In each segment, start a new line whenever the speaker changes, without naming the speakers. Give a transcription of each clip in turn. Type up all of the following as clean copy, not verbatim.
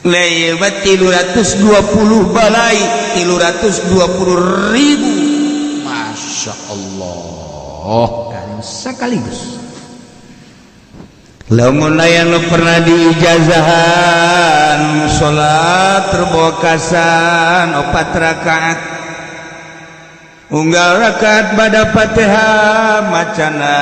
Lewat 320 balai 320 ribu. Masya Allah kan sekaligus. Lamun aya nu pernah diijazahan salat rebokasan opat rakaat, unggal rakaat pada Fatihah macana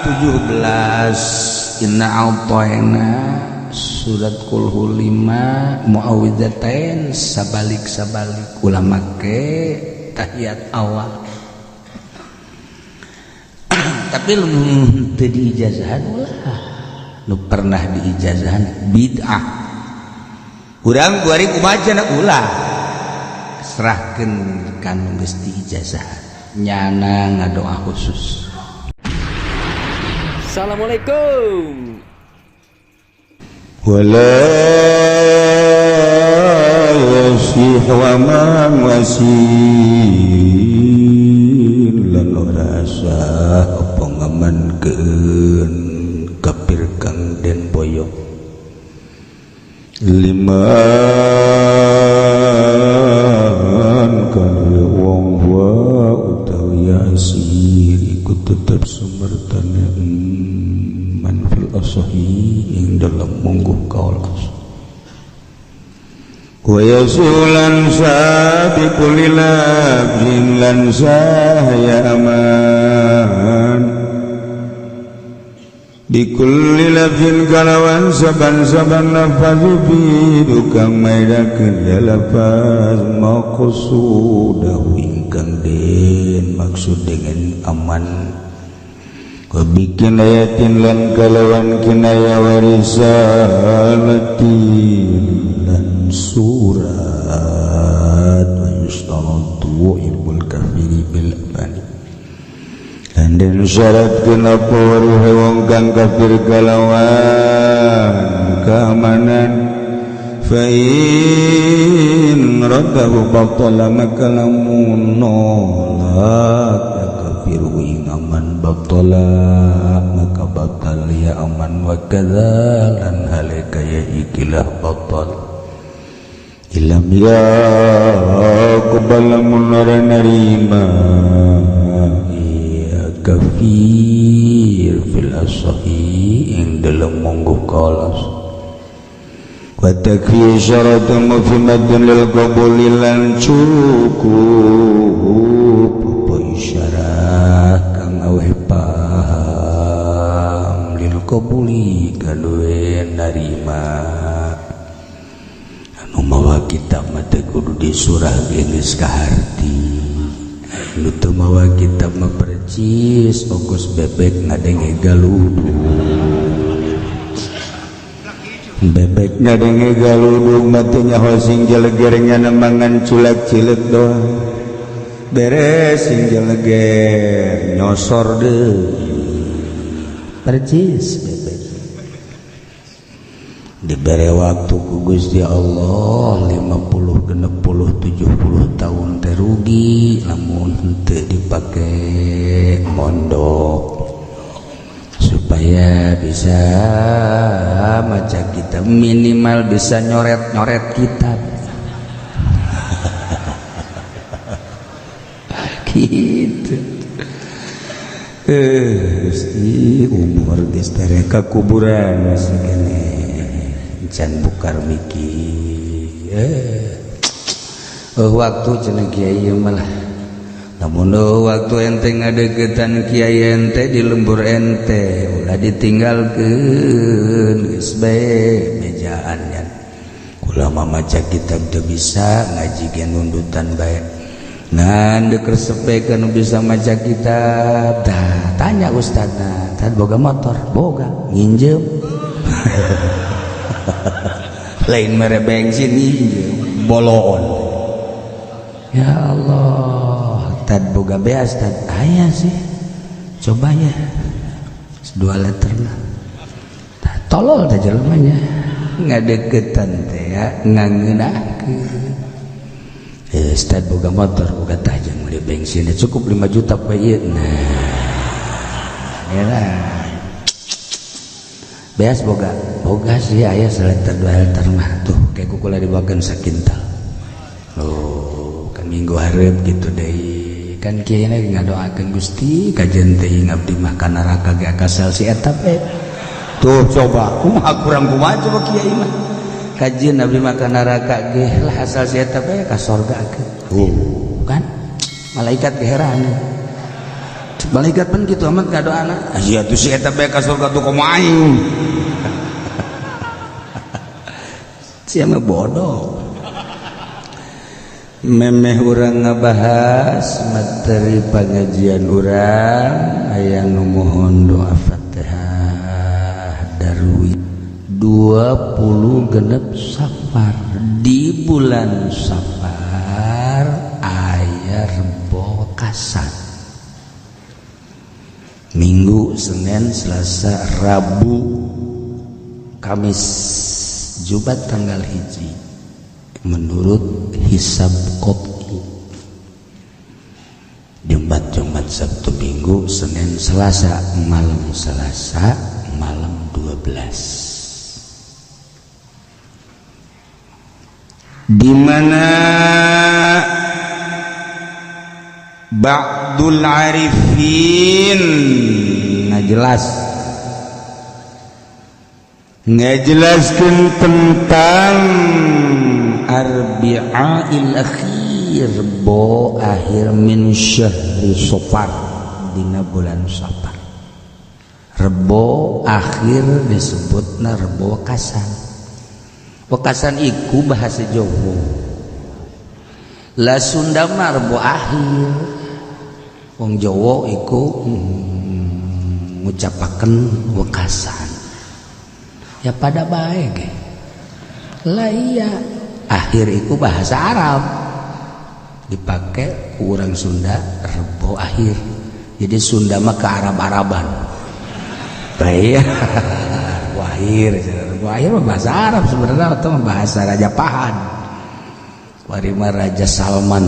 17 inna a'tayna, surat kulhu 5, muawwidzatain, sabalik sabalik, ulah make tahiyat awal. Tapi teu diijazahan ulah. Nu pernah diijazahan bid'ah. Urang kuari kumaha cenah, ulah, serahkeun ka nu geus diijazahan, nyana ngadoa khusus.
Assalamualaikum.
ولا يصح وما wasin lan ora sah apa ngamankeun kafir kang den boyong liman kana wong wa utawi yasir iku tetep sumertane man fil asahi ing dalam mungguh kaul. Wa yasulan sabiqul lafzin lan sah ya aman bikulli lafzin kalawan saban-saban lafaz fi kang maidakeun ya lafaz maqsudahu ingkang den maksud dengan aman, bikin ayatin lan kalawan kinaya warisalatin lan surat. Wa yustaratu ilmul kafiri bil amani lan den syaratkeun apa weruhe wong kang kafir kalawan keamanan. Fa in raddahu batala, maka lamun nolak ya kafir ing aman, batala maka batal ya aman. Wa kadza lan hale kaya ikilah batal ilam ya qabala mun ora narima ya kafir fil asahi ing dalem monggo kalas. Wa takfi syaratun mufhimatun lil qabuli lan cukup apa isyarat kang aweh paham lil qabuli kadue narima. Anu mawa kitab mah teu kudu disurah ge geus kaharti. Anu teu mawa kitab mah percis ongkos bebek ngadenge galudug. Bebek ngadenge galudug mah teu nyaho sing jeleger nyana mangan culak cileuk doang. Beres sing jeleger nyosor deui, percis bebek. Dibere waktu ku Gusti Allah 50, 60, 70 tahun teh rugi lamun henteu dipake mondok supaya bisa maca kitab, minimal bisa nyoret-nyoret kitab gitu. Gusti, umur geus tere ka kuburan masih keneh can bukar mikir. Waktu cenah kiai malah. Namun waktu ente ngadeukeutan kiai ente di lembur ente ulah ditinggalkeun, geus bae bejaan nya. Ulama maca kitab teu bisa ngaji ge nundutan bae, ngan deuk resep bae nu bisa maca kitab. Tah tanya ustadna, "Tad boga motor?" "Boga." "Nginjem." Lain mere bensin, nginjem bolon. Ya Allah. "Tad boga beas, tad?" "Aya sih, coba ya 2 liter lah." Tah, tolol teh jelemanya ngadeukeutan teh ya ngangeunahkeun. "Ustad boga motor?" "Boga." "Tah jang meuli bensin cukup 5 juta poe ieu." Nah ya lah. Beas boga boga sih aya seliter 2 liter mah tuh kayak kukula dibawakeun sakintal. Oh, kan minggu hareup gitu deui. Kan kieu na ngadoakeun Gusti kajen teh abdi mah ka neraka ge akasal si eta we. Tuh coba kumaha kurang kumaha coba kiai mah. Kajen abdi mah ka neraka ge lah asal si eta we ka sorga ge. Oh, kan malaikat ge heran. Malaikat pun gitu amat ngadoana. Sia tuh si eta bae ka surga tuh komo aing. Sia mah bodoh. Memeh urang ngabahas materi pengajian urang aya nu mohon doa Fatihah darwi 26 Safar di bulan Safar aya Rebo Wekasan. Minggu, Senin, Selasa, Rabu, Kamis, Jumat tanggal 1 menurut hisab qot'i. Jumat, Jumat, Sabtu, Minggu, Senin, Selasa, malam Selasa, malam 12.
Di mana ba'dul arifin
ngajelas
ngajelaskeun tentang
arbi'ail akhir bo akhir min syahri Safar dina bulan Safar. Rebo akhir disebutna Rebo Wekasan. Wekasan iku bahasa Jawa. Lah Sunda mah Rebo akhir. Wong Jawa iku ngucapaken wekasan. Ya pada bae ge. Lah iya, akhir iku bahasa Arab. Dipakai ku urang Sunda Rebo akhir. Jadi Sunda mah ke Arab-Araban. Bae Rebo akhir, Rebo akhir mah bahasa Arab sebenarnya atau bahasa Raja Pahan. Warima Raja Salman.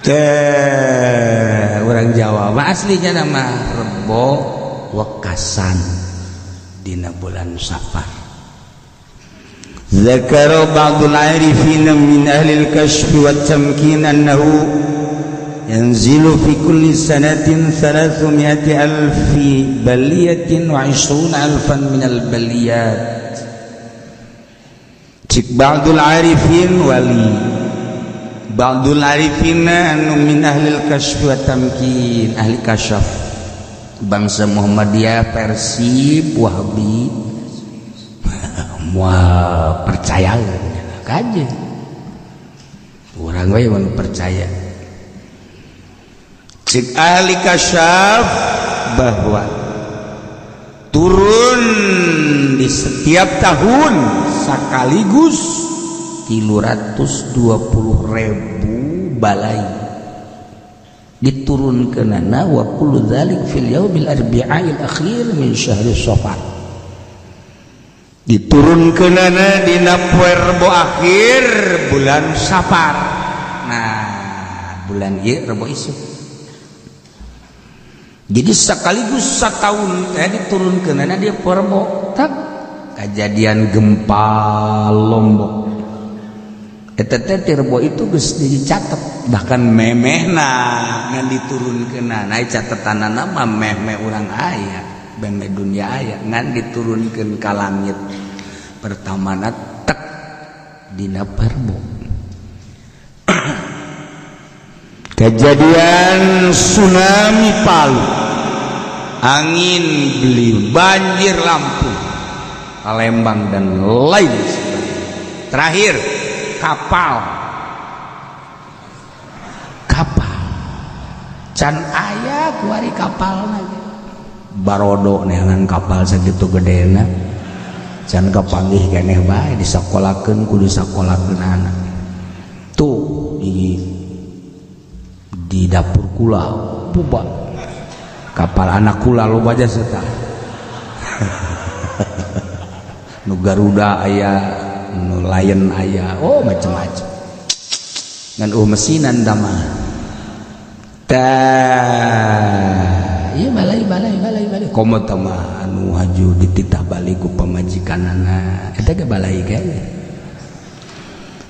Teh orang Jawa mah aslinya nama Rebo Wekasan dina bulan Safar.
Zakara ba'dul arifin min ahli al-kashf wa tamkin annahu yanzilu fi kulli sanatin 300,000 baliyatin wa 20,000 min al-baliyat. Cik ba'dul arifin wali ba'dul arifin anu min ahli al-kashf wa tamkin,
ahli kasyaf bangsa Muhammadiyah Persib Wahabi moal percaya kaje urang we mun percaya.
Cik ahli kasyaf bahwa turun di setiap tahun sekaligus
320,000 balai diturunkeunana wa kullu dzalik fil yaumil arbi'il akhir min syahri Safar.
Diturunkeunana dina poe Rebo akhir bulan Safar.
Nah, bulan ieu Rebo isuk. Jadi sekaligus setahun diturunkeunana dia poe Rebo tak kejadian gempa Lombok. Eta teh Rebo itu geus dicatet bahkan memehna ngan diturunkeunana catetanana mah meh-meh urang aya beme dunia aya ngan diturunkeun ka langit pertamana tek dina Rebo.
Kejadian tsunami Palu, angin beliung,
banjir Lampung, Palembang dan lain sebagainya. Terakhir kapal can aya kuari kapal lagi barodo neangan kapal segitu gedena can kapanggih keneh bae disakolakeun kudu disakolakeun anak tuh di dapur kula buba kapal anak kula loba aja seta nu Garuda aya nu Lion aya oh macam-macam ngan mesinan damah tah ieu balai balai balai balai Komo mah anu haju dititah balik ku pamajikanana, eta ge balai keneh.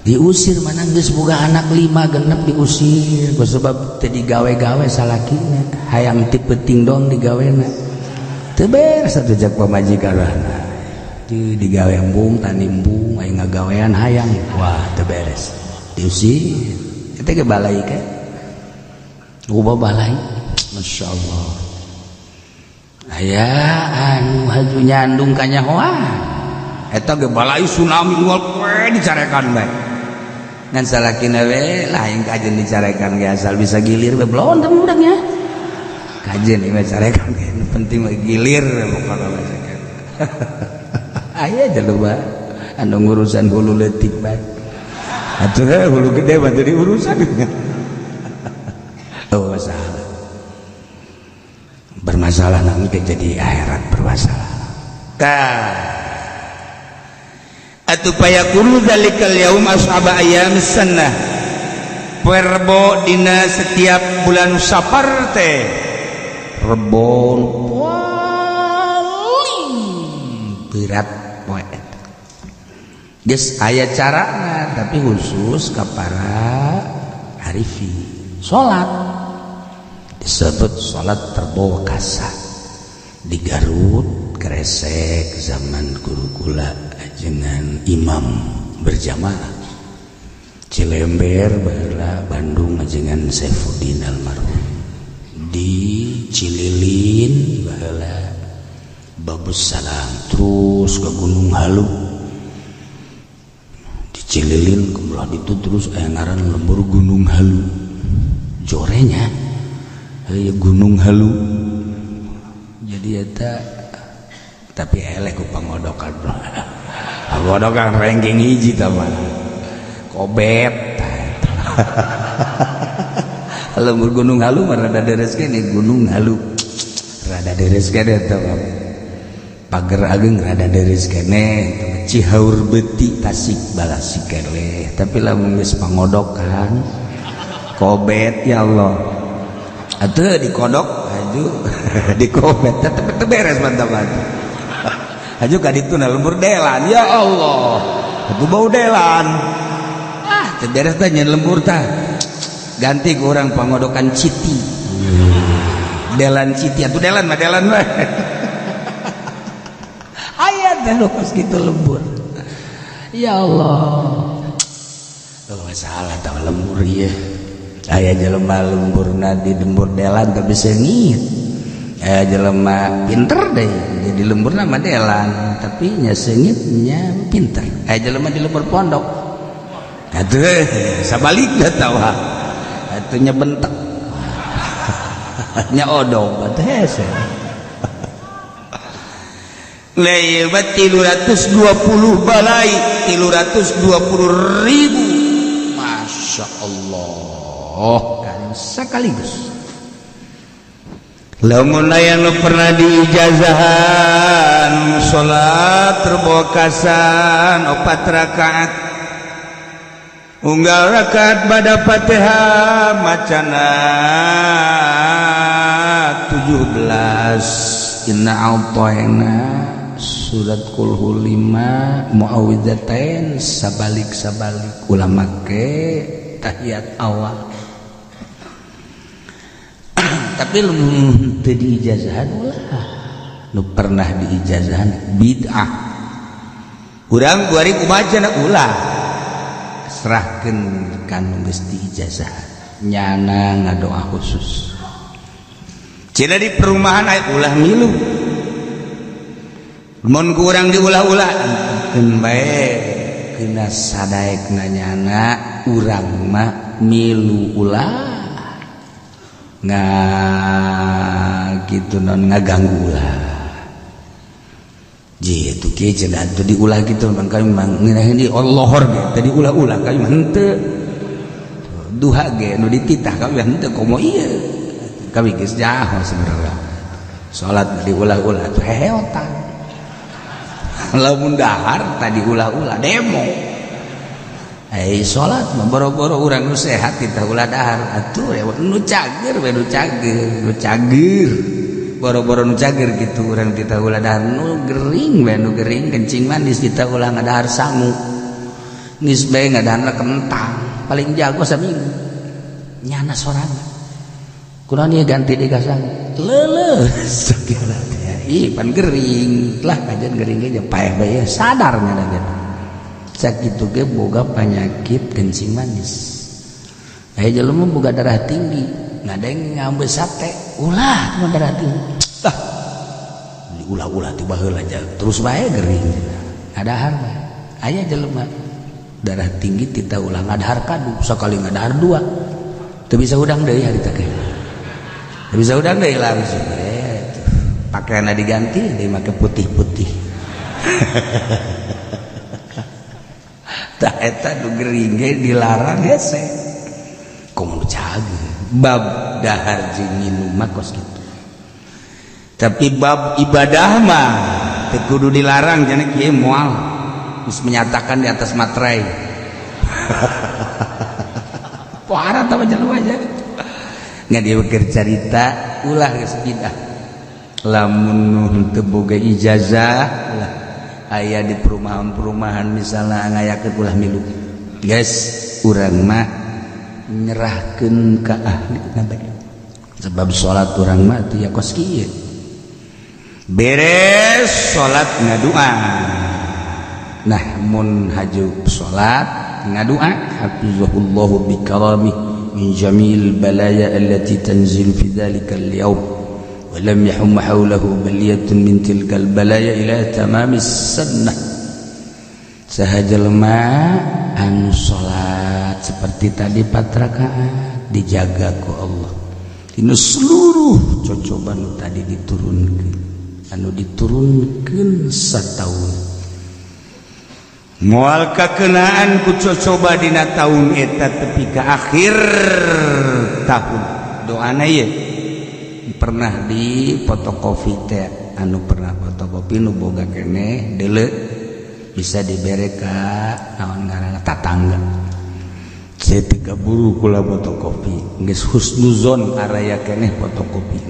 Diusir mana geus boga anak 5 genep diusir kusebab teu digawe-gawe salakina, hayang ti peuting dong digawena. Teu beres atuh jak pamajikanana. Di digawe embung tani embung aya ngagawean hayang, wah teu beres. Diusir. Eta ge balai keneh. Loba balai, Masya Allah. Aya anu haju nyandung kanyahoan. Eta ge balai tsunami unggal poe dicarekan bae. Ngan salakina we lain kajen dicarekan ge asal bisa gilir we blondem budaknya. Kajen ieu carekan ge nu penting mah gilir pokona mah carekan. Aya jelema anu ngurusan hulu leutik bae. Atuh hulu gede mah teu diurusan. Oh masalah. Bermasalah nanti jadi akhirat bermasalah. Tah.
Atuh payakunu dzalikal yaum ashaba ayyamis sanah. Poe Rebo dina setiap bulan Safar teh
Rebo paling berat poe eta. Geus aya carana tapi khusus ka para arifin. Salat disebut salat Rebo Kasa di Garut Kresek zaman guru kula dengan imam berjamaah. Cilember baheula Bandung dengan Saifuddin almarhum. Di Cililin baheula Babus Salam terus ke Gunung Halu. Di Cililin kebelah itu terus aya ngaran lembur Gunung Halu. Jorenya aya Gunung Halu. Jadi eta tapi eleh ku pangodokan. Pangodokan ranking hiji tah mah. Kobet. Lembur Gunung Halu mah rada deres kene Gunung Halu. Rada deres kene eta mah. Pager Ageng rada deres kene, Cihaur Beuti Tasik Balasik keleh. Tapi lamun geus pangodokan kobet ya Allah. Atuh dikodok haju dikobet tetep teu beres mantap. Haju ka ditu na lembur delan ya Allah. Atuh bau delan. Ah teu beres teh nyen lembur tah. Ganti ku urang pangodokan Citi. Delan Citi atuh delan mah delan mah. Aya teh nu kos kitu lembur. Ya Allah. Oh masalah tah lembur ieu. Aya jelema lemburna di lembur delan tapi seungit. Aya jelema pinter deh jadi lemburna mah delan tapi nya seungit nya pinter. Aya jelema di lembur pondok. Atuh sabalikna tawa. Atuh nya bentek. Nya odong atuh hese.
Lewat 320 balai 320.000.
Masya Allah kan sekaligus.
Lamun aya nu pernah diijazahan salat Rebo Kasan 4 rakaat unggal rakaat pada Fatihah macana 17
inna a'tayna surat kulhu 5 muawwidzatain sabalik-sabalik ulah make tahiyat awal. Tapi lu teu diijazahan ulah nu pernah diijazahan bid'ah.
Urang kuari kumaha cenah ulah
serahkeun ka nu geus diijazahan nyana ngadoa khusus.
Cenah di perumahan aya ulah milu. Mun kurang diulah-ulah
keun bae kena sadaekna nyana urang mah milu ulah nga gitu non ngaganggu ulah. Ji itu kieu cenah teu diulah kitu mah kami mah ngeunaheun di Allahor ge teu diulah-ulah kami mah henteu. Duha ge nu dititah kami mah henteu komo ieu. Kami geus jaho sebenarnya. Salat diulah-ulah tuh heheotan. Lamun dahar tadi ulah-ulah demo. Salat mah boro-boro urang nu sehat kita ulah dahar atuh nu cager we nu cager nu cager. Boro-boro nu cager gitu urang tita ulah dahar nu gering we, nu gering kencing manis tita ulah ngadahar sangu. Geus bae ngadahar kentang, paling jago saminggu. Nyana sorangan. Kunaon ieu ganti deui ka sangu. Leuleus segala teh. Ih pan gering lah kajian gering ge paeh bae sadar nyana ge. Sakitu ge boga penyakit kencing manis. Aya jelema boga darah tinggi. Ngadeng ngambil sate ulah cuma darah tinggi ah ulah-ulah tiba heula aja terus bae gering ngadahar bae. Aya jelema darah tinggi tita ulah ngadahar kadu sakali ngadahar dua teu bisa hudang deui harita teh, teu bisa hudang deui langsung pakaianna diganti deui make putih-putih. Tah eta nu gering ge dilarang hese komo cager. Bab dahar jeung nginum mah kos kitu. Tapi bab ibadah mah teu kudu dilarang jane kieu moal geus menyatakan di atas materai. Pohara tah jelema aja. Nggak dia keur carita ulah geus bidah. Lamun nu teu boga ijazah ulah aya di perumahan-perumahan misalna ngayakeun ulah milu. Geus urang mah nyerahkeun ka ahli nabi sebab salat urang mah teu kos kieu beres salat ngadua. Nah mun haju salat ngadua hafizahullahu bikarami min jamil balaya allati tanzil fi dzalika al-yawm wa lam yahum hawlahu baliyatun min tilkal balaya ila tamamis sunnah. Saha jelema anu salat seperti tadi 4 rakaat dijaga ku Allah dina seluruh cocoban nu tadi diturunkeun anu diturunkeun sataun moal kakenaan ku cocoba dina taun eta tepi ka akhir tahun. Doana ieu pernah di fotokopi teh anu pernah fotokopi nu boga keneh deuleu bisa dibere ka naon ngaranna tatangga. Saya tiga buru kula fotokopi geus husnuzon araya keneh fotokopi.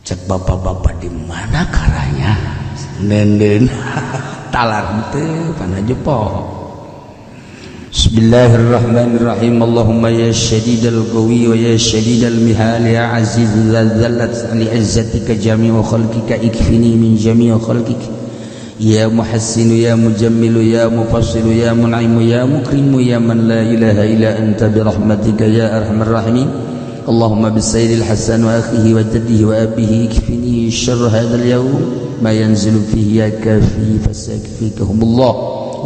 Cek bapak-bapak di mana karanya nenden talar teu panaju poho. Bismillahirrahmanirrahim. Allahumma ya syadidal qawi wa ya syadidal mihal ya aziz dzallat li izzatika jami'u khalqika ikfini min jami'i khalqika ya muhassin ya mujammil ya mufassil ya mun'im ya mukrim ya man la ilaha illa anta bi rahmatika ya arhamar rahimin. Allahumma bis sayyidil hasan wa akhihi wa jaddihi wa abihi ikfini syarr hadzal yaum ma yanzilu fihi ya kafi fasakfikahumullah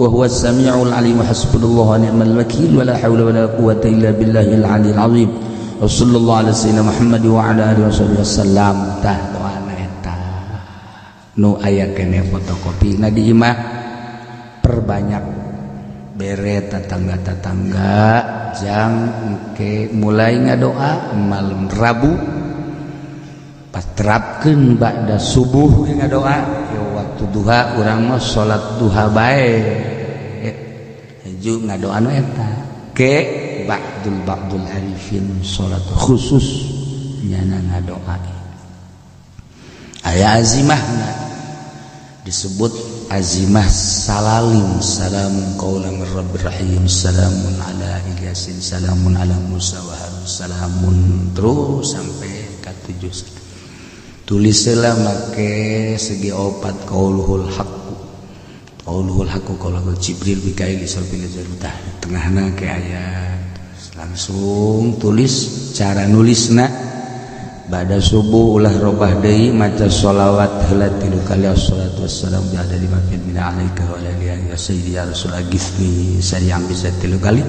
wa huwa as-sami'ul alim. Hasbunallahu wa ni'mal wakil wa la hawla wa la quwwata illa billahil aliyil azim. Wa sallallahu ala sayyidina Muhammad wa ala alihi wasallam. Tah doana eta nu aya keneh fotokopi na di imah perbanyak bere tetangga-tetangga jang engke mulai ngadoa malam Rabu pas terapkeun ba'da subuh ngadoa ya waktu duha urang mah salat duha bae haju ngadoa nu eta ke ba'dul arifin salat khusus nyana ngadoa aya azimahna disebut azimah salalim salamun qaulan mir rabbir rahim salamun ala Ilyasin salamun ala Musa wa Harun salamun terus sampai ka 7. Tulislah make segi opat qauluhul haqqu qauluhul haqqu qaulul Jibril Mikail Israfil Azrail tengahna ke ayat langsung tulis cara nulisna. Ba'da subuh ulah robah deui maca sholawat heula 3 kali assalatu wassalamu bi adadi ma fi min alaika wa ala alihi ya sayyidi ya rasul aghithni sari'an bisa 3 kali.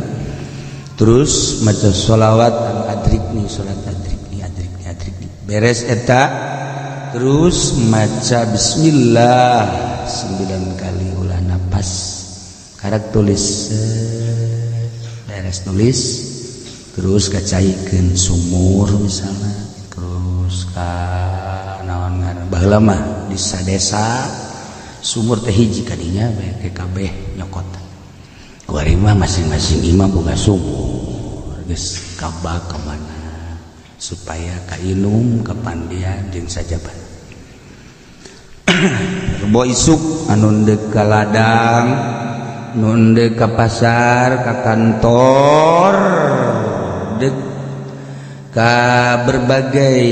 Terus maca sholawat adrikni salat adrikni adrikni adrikni beres eta terus maca bismillah 9 kali ulah napas karak tulis beres tulis terus kacaikeun sumur misalnya terus ka naon ngaran baheula mah di sadesa sumur teh hiji kadinya bae kabeh nyokot. Kuari mah masing-masing imah boga sumur geus kabak ka mana. Supaya kainum kapandian jeung sajaban. Rebo isuk anu deuk ka ladang, nu deuk ka pasar, ka kantor, deuk ka berbagai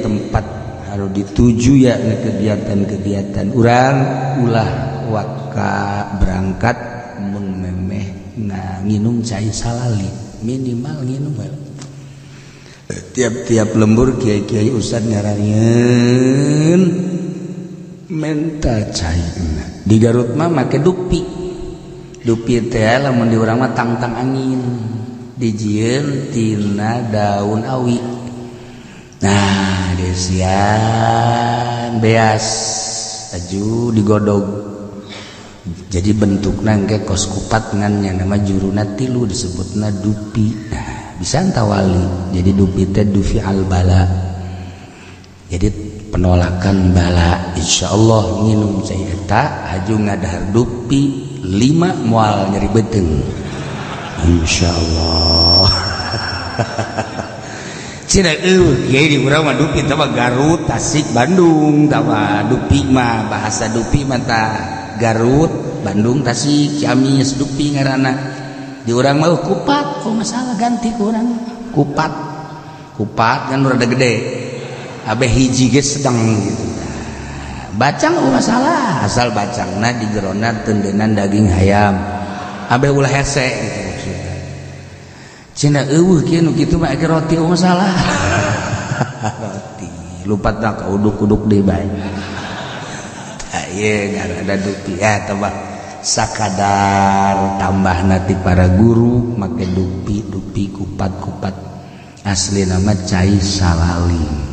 tempat harus dituju ya kegiatan-kegiatan urang ulah waka berangkat mun memeh nginum cai salali minimal nginum we. Tiap-tiap lembur kiai-kiai ustad ngaranyeun menta cai di Garut mah make dupi. Dupi teh lamun di urang mah tangtang angin dijieun tina daun awi. Nah desian beas aju digodog jadi bentukna engke kos kupat ngan nya nama juruna tilu disebutna dupi. Nah bisa tawali jadi dupi teh dufi al bala, jadi penolakan bala. Insyaallah nginum cai eta haju ngadahar dupi 5 moal nyeri beuteung insyaallah. Cina eueuh kiai di urang mah dupi teh mah Garut, Tasik, Bandung tah mah dupi mah bahasa dupi mah tah Garut, Bandung, Tasik, Ciamis dupi ngaranna. Di urang mah kupat, kok masalah ganti ku urang kupat. Kupat kan rada gede. Abeh hiji ge sedang gitu. Bacang oh masalah, asal bacangna di jerona tendenan daging hayam. Abeh ulah hese gitu maksudna. Cina eueuh kieu nu kitu mah eke roti oh masalah. Roti lupatna ka uduk-uduk deui bae. Tah ieu ngaranna dupi ya tah sakadar tambahna ti para guru make dupi dupi kupat-kupat asli nama cai salali.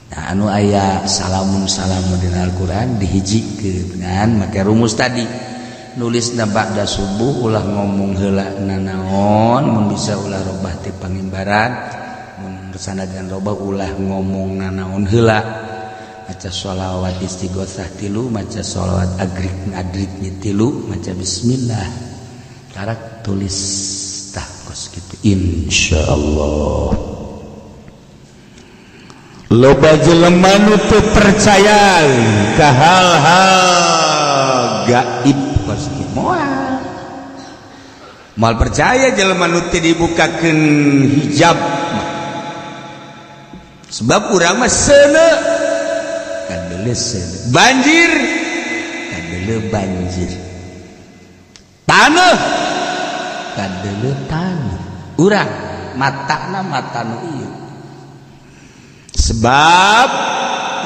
Nah, anu aya salamun salamun dina Al-Qur'an dihijikeun kan make rumus tadi nulisna ba'da subuh ulah ngomong heula nanaon mun bisa ulah robah ti pangimbaran mun sanajan robah ulah ngomong nanaon heula maca sholawat istighosah tilu maca sholawat agrik adrik tilu maca bismillah karak tulis tah kos kitu insyaallah.
Loba jelema nu teu percaya ka hal-hal gaib
kos kitu moal moal percaya jelema nu teu dibukakeun hijab sebab urang mah seuneu kadele seuneu banjir kadele banjir taneuh kadele taneuh urang matana mata nu ieu
sebab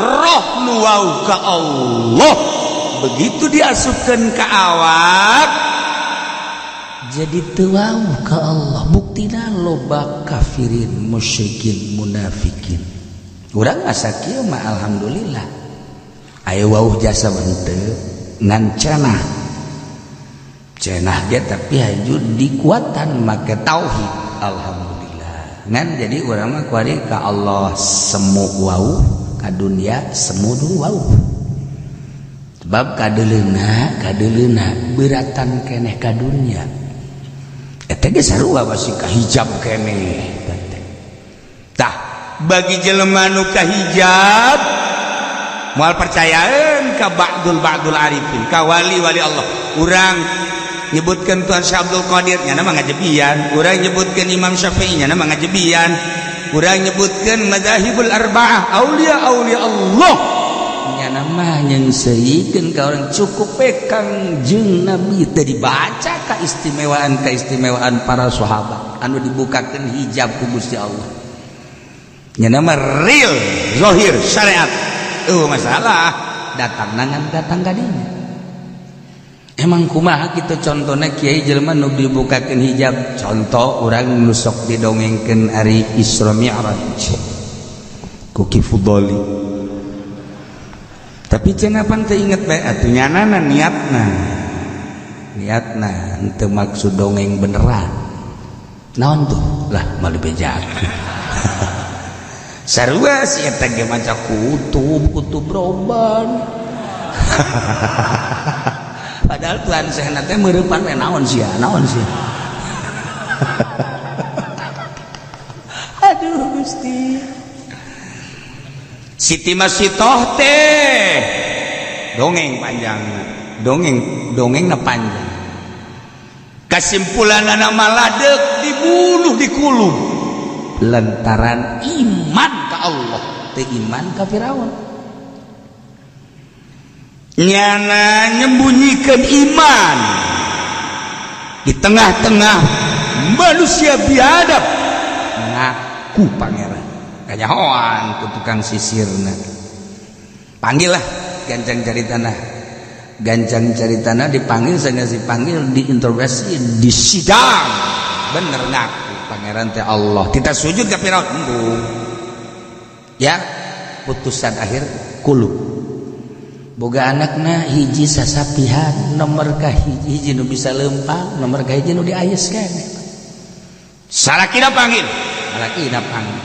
roh nu wau ka Allah begitu diasupkeun ka awak
jadi teu wau ka Allah buktina loba kafirin musyrikin munafikin urang asa kieu mah alhamdulillah aya wau jasa henteu ngan cenah cenah ge tapi haju dikuatan make tauhid alhamdulillah ngan jadi urang mah kuari ka Allah semu wau ka dunia semu wau sebab kadeleuna kadeleuna beratan keneh ka dunia eta ge sarua masih ka hijab keneh
tah bagi jelema nu kahijab moal percayaeun ka ba'dul ba'dul arifin ka wali-wali Allah. Urang nyebutkeun Tuhan Syekh Abdul Qadir nya mah ngajebian, urang nyebutkeun Imam Syafi'i nya mah ngajebian, urang nyebutkeun madzahibul arba'ah aulia aulia Allah
nya mah nyengseuikeun ka urang cukup we Kangjeng Nabi teu dibaca kaistimewaan-kaistimewaan para sahabat anu dibukakeun hijab ku Gusti Allah.
Nya nama real zahir syariat
masalah datang nangan datang kadinya. Emang kumaha kitu contohna kiai jelema nu dibukakeun hijab contoh urang nu sok didongengkeun ari Isra Mi'raj ku Ki Fudoli tapi cenah pan teu inget bae atuh nyanana niatna niatna henteu maksud dongeng beneran naon tuh lah malu bejakeun. Sarua si eta ge maca kutub kutub roban. Padahal Tuhan sehna teh meureupan we naon sia naon sia. Aduh Gusti.
Siti Masitoh teh dongeng panjang, dongeng dongengna panjang. Kesimpulan anak maladek dibunuh, dikulub lantaran iman ke Allah, teu iman ka Firaun. Nyana nyembunyikan iman di tengah-tengah manusia biadab, ngaku pangeran, kanyahoan ku tukang sisirna. Panggil lah gancang cari tanah, gancang cari tanah. Dipanggil, saya dipanggil, diinterogasi, disidang, bener ngaku pangeran teh Allah, kita sujud ke Firaun. Embung ya, putusan akhir kulub. Boga anakna hiji sasapihan, nomor ka hiji, hiji nu bisa lempang, nomor ka hiji nu diayes kene. Salakina panggil, salakina panggil.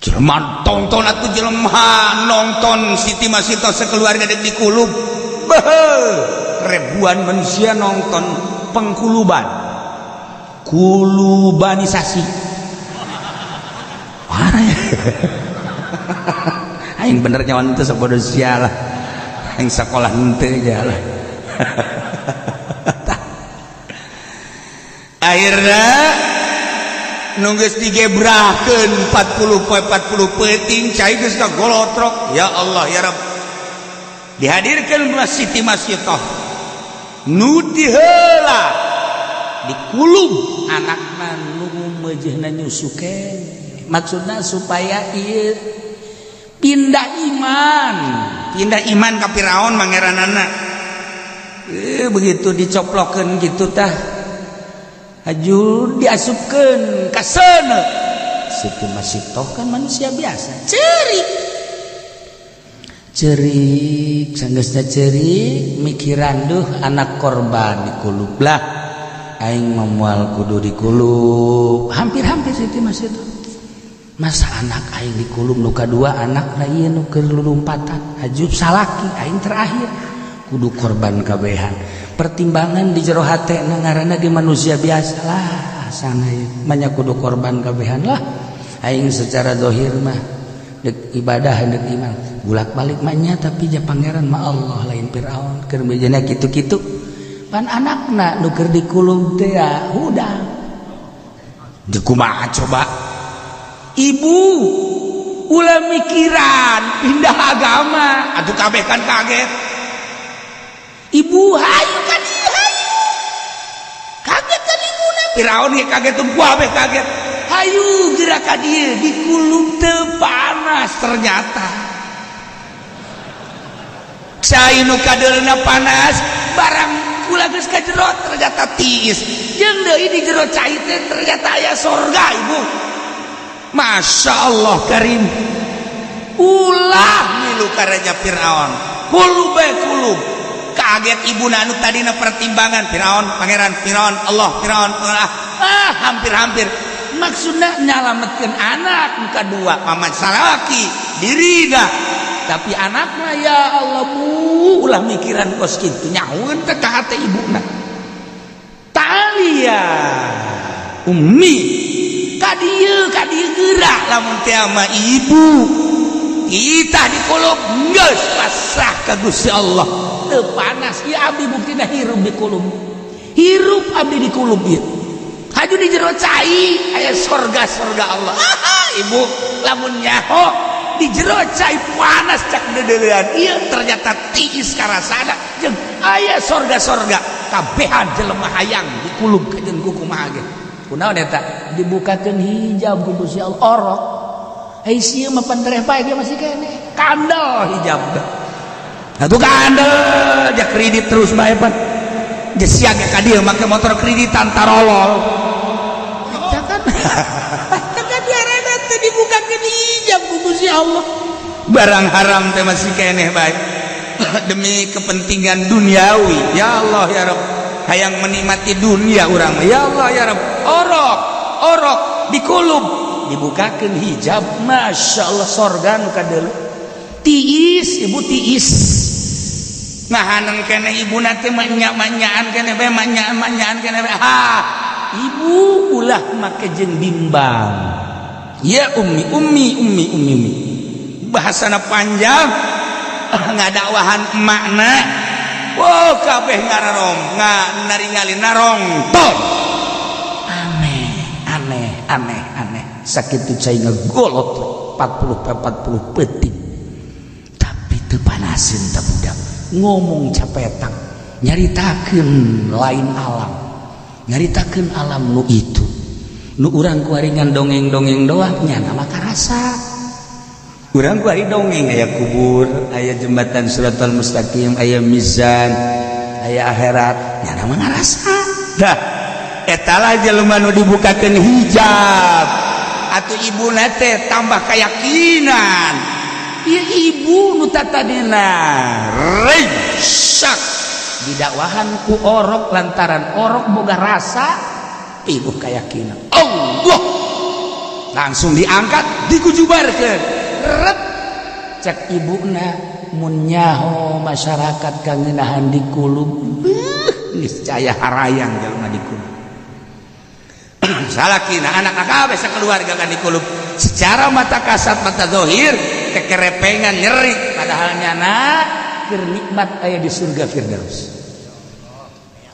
Jelema tonton atuh, jelema nonton Siti Masito sekeluarga dek dikulub. Beuh, ribuan manusia nonton pengkuluban, kulubanisasi. Parah ya. Aing bener nyawan itu sabodo sia lah, aing sekolah henteu lah. Akhirnya nunggu digebrahkeun 40 poe 40 peuting, cai geus kagolotrok. Ya Allah, ya Rabb, dihadirkan Siti Masitoh nu diheula dikulub, anakna nu meujeuhna nyusukeun, maksudna supaya ieu pindah iman, pindah iman ka Firaun mangeranana. Begitu dicoplokeun gitu tah, haju diasupkeun ka seuneu. Siti Masitoh kan manusia biasa, cerik cerik, sanggeusna cerik mikiran, duh, anak korban dikulub lah, aing moal kudu dikulub. Hampir-hampir Siti Masitoh, masa anak aing dikulub, nu kadua anak na ieu nu keur lulumpatan, haju salaki aing terakhir kudu korban kabehan. Pertimbangan di jero hate na, ngaranna di manusia biasa lah sana ieu banyak kudu korban kabehan lah. Aing secara zahir mah dek ibadah, dek iman, bulak-balik mah, tapi ja pangeran mah Allah, lain Firaun. Keur bejana kitu-kitu, pan anakna nu keur dikulub teh ya hudang. Kumaha coba, ibu, ulah mikiran pindah agama atuh. Kabeh kan kaget. Ibu, hayu kan ieu, hayu. Kaget kan ibuna, Firaun ge kaget, tuh kabeh kaget. Hayu gerak ka dieu, dikulub teu panas ternyata. Cai nu kadeulna panas, barang kula geus ka jero ternyata tiis. Jeung deui di jero cai teh ternyata aya sorga. Ibu, Masya Allah Karim, ulah milu karaja Fir'aun, kulub bae kulub. Kaget ibu anu tadina pertimbangan Fir'aun pangeran, Fir'aun Allah, Fir'aun ah, ah hampir-hampir, maksudnya nyalametkeun anak kedua, paman salaki dirina, tapi anaknya. Ya Allah, bu, ulah mikiran kos kitu, nyaun teh ka hate ibuna. Talia ummi, ka dieu, ka dieu geura. Lamun teh mah ibu kita dikulub, geus pasrah ka Gusti Allah, teu panas. Ya abdi buktina hirup dikulub, hirup abdi dikulub ieu. Haju di jero cai aya sorga, sorga Allah. Ah, ibu, lamun nyaho di jero cai panas cak deudeulean ieu, ternyata tiis karasana jeung aya sorga-sorga. Kabehan jelema hayang dikulub kajeun ku kumaha ge. Kunaon eta dibukakeun hijab ku Gusti Allah? Orok. Hei, sieun mah pan tereh bae ge masih keneh kandel hijab teh. Atuh kandel ja kredit terus bae pan. Geus sia ge ka dieu make motor kreditan, tarolol. Eta kan eta biarana teh dibukakeun hijab ku Gusti Allah. Barang haram teh masih keneh bae demi kepentingan duniawi. Ya Allah, ya Rabb, hayang menikmati dunia urang. Ya Allah, ya Rabb, orok orok dikulub, dibukakeun hijab, Masya Allah, sorga nu kadeuleu tiis. Ibu, tiis ngahaneun kene ibu nanti manya-manyaan kene bae, manyaan-manyaan kene bae. Ha, ibu, ulah make jeung bimbang. Ya ummi ummi ummi ummi ummi. Bahasana panjang ngadakwahan makna. Wow, kabeh ngararom, ngaringali narongton. Aneh, aneh, aneh, aneh. Sakitu cai ngegolot 40 peuting. Tapi teu panaseun ta budak. Ngomong capetang, nyaritakeun lain alam. Nyaritakeun alam nu itu. Nu urang kuaringan dongeng-dongeng doang nya mah karasa. Urang kuari dongeng aya kubur, aya jembatan Shiratal Mustaqim, aya mizan, aya akhirat, nya mah ngarasa. Dah, eta lah jelema nu dibukakeun hijab. Atuh ibuna teh tambah keyakinan. Ieu ibu nu tatadina resak didakwahan ku orok lantaran orok boga rasa pibuh keyakinan. Allah langsung diangkat dikujubarkeun. Ret cek ibuna mun nyaho masyarakat kangenahan di kulub beuh niscaya harayang jelema di kulub. Salakina anak kabeh sakeluarga kan di kulub secara mata kasat mata zahir kekerepengan nyeri padahal nyana keur nikmat aya di surga firdaus.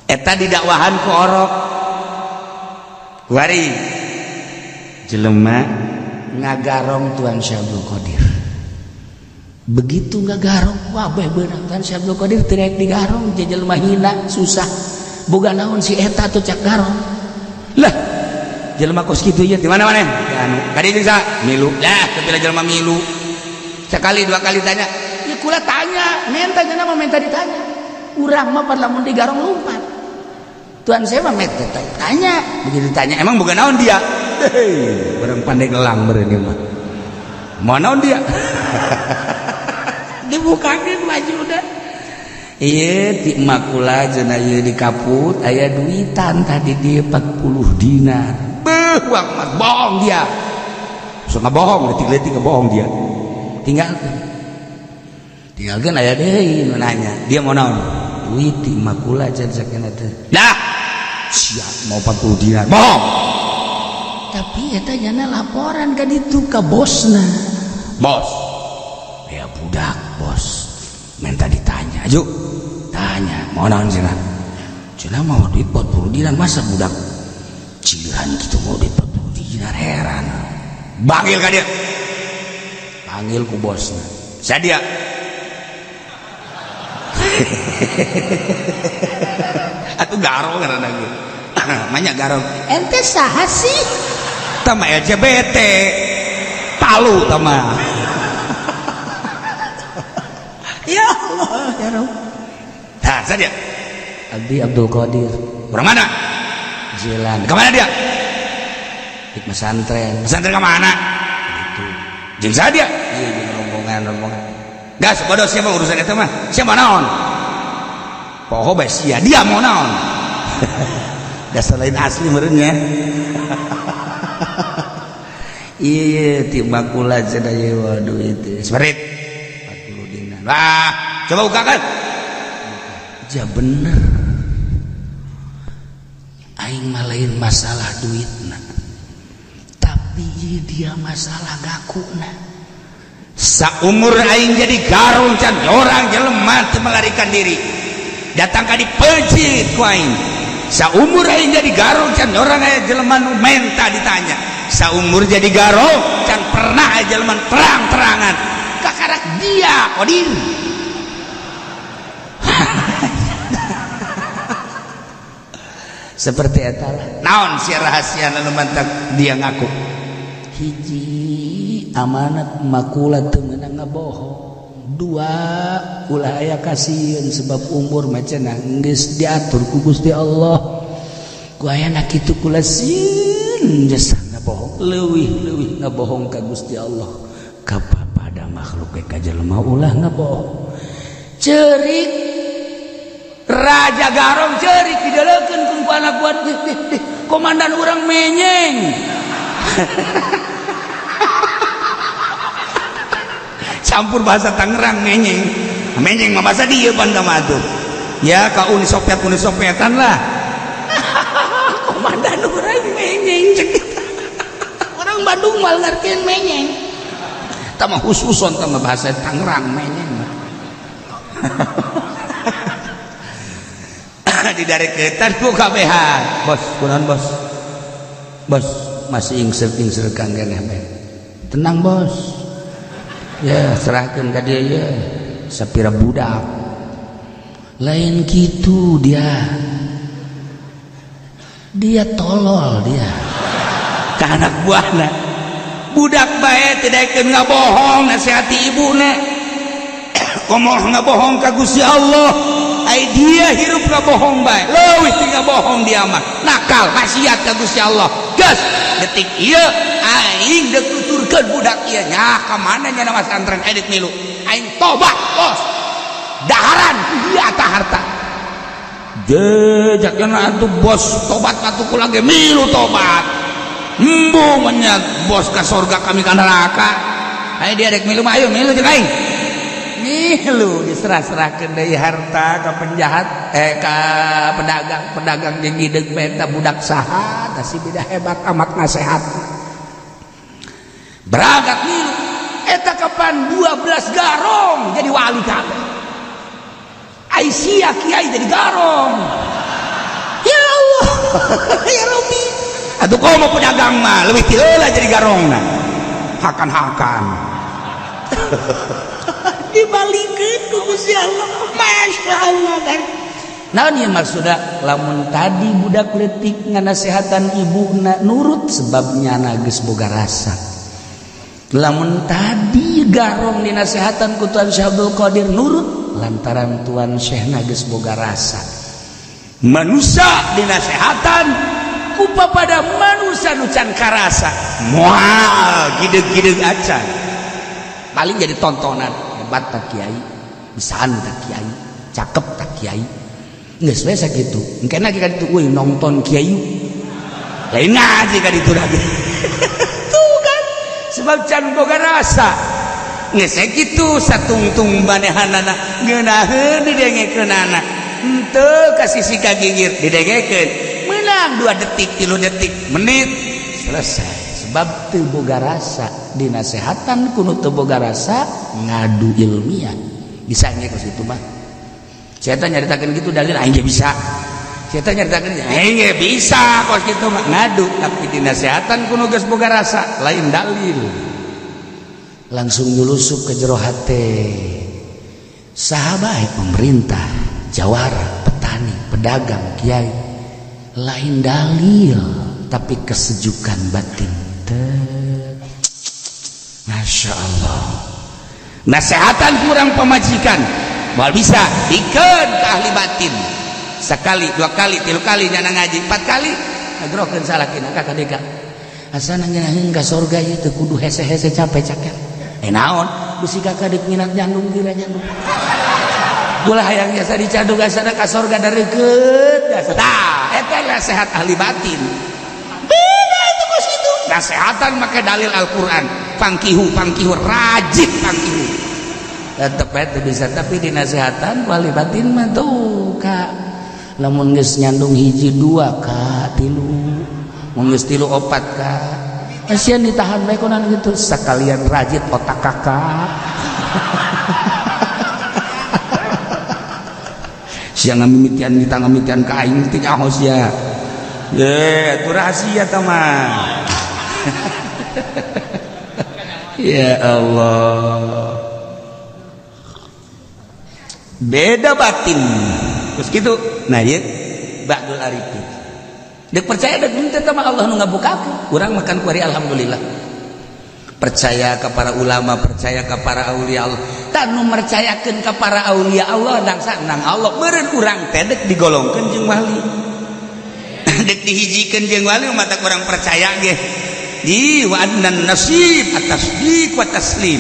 Eta didakwahan ku orok wari jelema ngagarong Tuan Syekh Abdul Qadir. Begitu ngagarong wabeh beunang Tuan Syekh Abdul Qadir teu rek digarong jelema hina susah. Boga naon si eta tuh cak garong. Lah jelema kos kitu ieu di mana-mana? Anu ka dieu jeung saha? Milu. Lah teu jelema milu. Sekali dua kali tanya, ya kula tanya, menta nya mah menta ditanya. Urang mah lamun digarong lumpat. Tuan saya mah menta tanya, begitu ditanya emang boga naon dia? Hei, barang pandai ngelang meureun ieu mah. Mau naon dia? Dibukakeun baju udah. Ieu ti makula cenah ieu di kaput aya duitan tadi di 40 dinar. Beuh, uang mah bohong dia. So ngabohong, leutik-leutik ngebohong dia. Tinggalkeun. Tinggalkeun aya deui nu nanya. Dia mau naon? Duit ti makula cenah sakena teh. Dah. Siap mau 40 dinar. Bohong. Tapi eta nyana laporan ka ditu ka bosna. Bos. Ya budak, bos. Minta ditanya, ajuk. Tanya, mau naon cenah? Cenah mau duit 40 dinar, masa budak cilan gitu mau duit 40 dinar, heran. Panggil ka dia. Panggil ku bosna. Sadia. Atuh garong ngaranna ge. Manya garong. Ente saha sih? Tama LGBT palu tama. Ya Allah ya Rabb. Nah, saja. Abdi Abdul Qadir. Orang mana? Jalan. Kemana dia? Di pesantren. Pesantren ke mana? Itu. Jeung saha dia? Iya, jeung rombongan-rombongan. Gas, bodoh siapa urusan eta mah? Siapa naon? Poho bae sia, dia mau naon? Dasar lain asli meureun nya. Iya, ti makula cenah ieu waduh itu. Seberit 40 dinar. Wah, coba bukakan. Ja bener. Aing mah lain masalah duitna. Tapi dia masalah gakuna. Saumur aing jadi garong can orang jelema teu melarikan diri. Datang ka dipeuncit ku aing. Saumur aing jadi garong can orang aya jelema nu menta ditanya. Saumur jadi garong can pernah aya jelema terang-terangan. Kakarak dia Qadir. Seperti eta lah. Naon sia rahasia anu mantak dia ngaku. Hiji amanat makula teu meunang ngabohong. Dua ulah aya kasieun sebab umur mah cenah geus diatur ku Gusti Allah. Ku ayana kitu kula sieun jasa ngabohong, leuwih-leuwih ngabohong ka Gusti Allah. Ka pada makhluk ka jelema ulah ngabohong. Cerik Raja Garong cerik didelekeun ku anak buah komandan urang menyeng. Campur bahasa Tangerang menyeng. Menyeng mah bahasa dia banda mah tuh. Ya ka Uni Soviet Uni Sovietan lah. Komandan urang menyeng cek. Orang Bandung mal ngartieun menyeng. Tah mah khususon tah mah bahasa Tangerang menyeng. Didareketan ku kabehan. Bos, kunaon bos? Bos, masih ingser-ingser kang keneh bae. Tenang bos. Ya, serahkeun ka dia ya. Sapira budak. Lain kitu dia. Dia tolol dia. Ka anak buahna. Budak bae teu daekeun ngabohong nasihati ibuna. Komo ngabohong ka Gusti Allah. Ai dia hirup ngabohong bae. Leuwih ti ngabohong dia mah. Nakal maksiat ka Gusti Allah. Geus detik ieu aing deuk nuturkeun budak ieu nya ka mana nya masantren edit milu. Aing tobat bos. Daharan dia ta harta. Jejakna atuh bos tobat atuh kula ge milu tobat. Embung menyat bos ka sorga kami ka neraka. Ayo dia rek milu mah ayo milu jeung aing. Milu diserah-serahkeun deui harta ka penjahat ka pedagang, pedagang jeung hideung bae budak saha tah si beda hebat amat nasehat. Berangkat milu eta kapan 12 garong jadi wali kabeh. Aisyah kiai jadi garong. Ya Allah, ya Rabbi. Atuh komo pedagang mah leuwih ti heula jadi garongna. Hakan-hakan. Dibalikeun ku Gusti Allah. Masya Allah kan. Naon ieu maksudna lamun tadi budak leutik nganasehatan ibuna nurut sebab nyana geus boga rasa. Lamun tadi garong dinasehatan ku Tuan Syekh Abdul Qadir nurut lantaran Tuan Syekhna geus boga rasa. Manusia dinasehatan ku papada manusia nu can karasa moal gideg-gideg acan. Paling jadi tontonan hebat tak kiai, bisaan tak kiai, cakep tak kiai. Geus we sakitu. Engke lagi ka ditu euy nonton kiai. Lain ngaji ka ditu lagi. Tuh kan sebab can boga rasa. Geus kitu satungtung manehanana ngeunaheun didengekeunana. Henteu ka sisi ka gigir didengekeun. Meunang 2 detik, 3 detik, menit selesai. Sebab teu boga rasa dinasehatan kuno teu boga rasa ngadu ilmiah. Bisa nya kos kitu mah. Saya nyaritakeun gitu dalil aing ge bisa. Saya nyaritakeun aing ge bisa kos kitu mah ngadu tapi dinasehatan kuno geus boga rasa lain dalil. Langsung nyulusup ke jero hate. Saha bae pemerintah, jawara, petani, pedagang, kiai lain dalil tapi kesejukan batin. Masya Allah. Nasehatan kurang pemajikan moal bisa dikeun ke ahli batin. Sekali, dua kali, tilu kali nyana ngaji, 4 kali ngagrokeun salakina ka kadeka. Asana ngeunaheun ka sorga ieu teu kudu hese-hese capek caker. Naon bisi kakak deuk nginat nyandung kira nyandung. Ulah hayang jasa dicadug asana ka sorga dareukeut. Tah, eta nasehat ahli batin. Beda itu kos kitu. Nasehatan make dalil Al-Qur'an. Pangkihu, pangkihu rajin pangkihu. Tetep bae teu bisa tapi dinasehatan ku ahli batin mah tuh ka lamun geus nyandung hiji dua ka tilu, mun geus tilu opat ka. Kasihan ditahan bae kunaon gitu sekalian rajit otak kakak. Siang ngamimitian kita ngamimitian ka aing teh nyaho sia. Ye, itu rahasia tah mah. Ya Allah. Beda batin. Terus gitu. Nah, ieu ba'dul arifin. Dek percaya dek henteu teh mah Allah nu ngabukakeun. Urang makan kuari alhamdulillah. Percaya ke para ulama, percaya ke para aulia Allah. Tah nu mercayakeun ka para aulia Allah dangsa nang Allah meureun urang teh dek digolongkeun jeung wali. Dek dihijikeun jeung wali mata kurang percaya ge. Di wa annan nasib atasdiq wa taslim.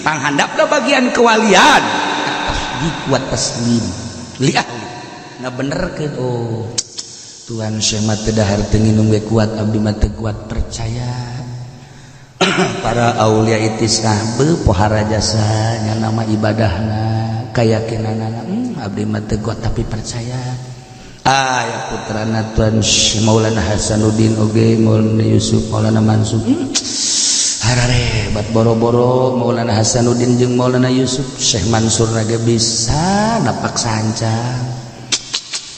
Panghandapna bagian kewalian atasdiq wa taslim. Li ahli. Ngabenerkeun oh Tuhan Syekh mah teu dahar teu nginum ge kuat abdi mah teu kuat percaya. Para aulia itisah beuh pohara jasa nya nama ibadahna kayakinanana abdi mah teu kuat tapi percaya.
Ah ya putrana Tuan Maulana Hasanuddin oge Maulana Yusuf Maulana Mansur. Hararebat boro-boro Maulana Hasanuddin jeung Maulana Yusuf Syekh Mansur ge bisa napak sancang.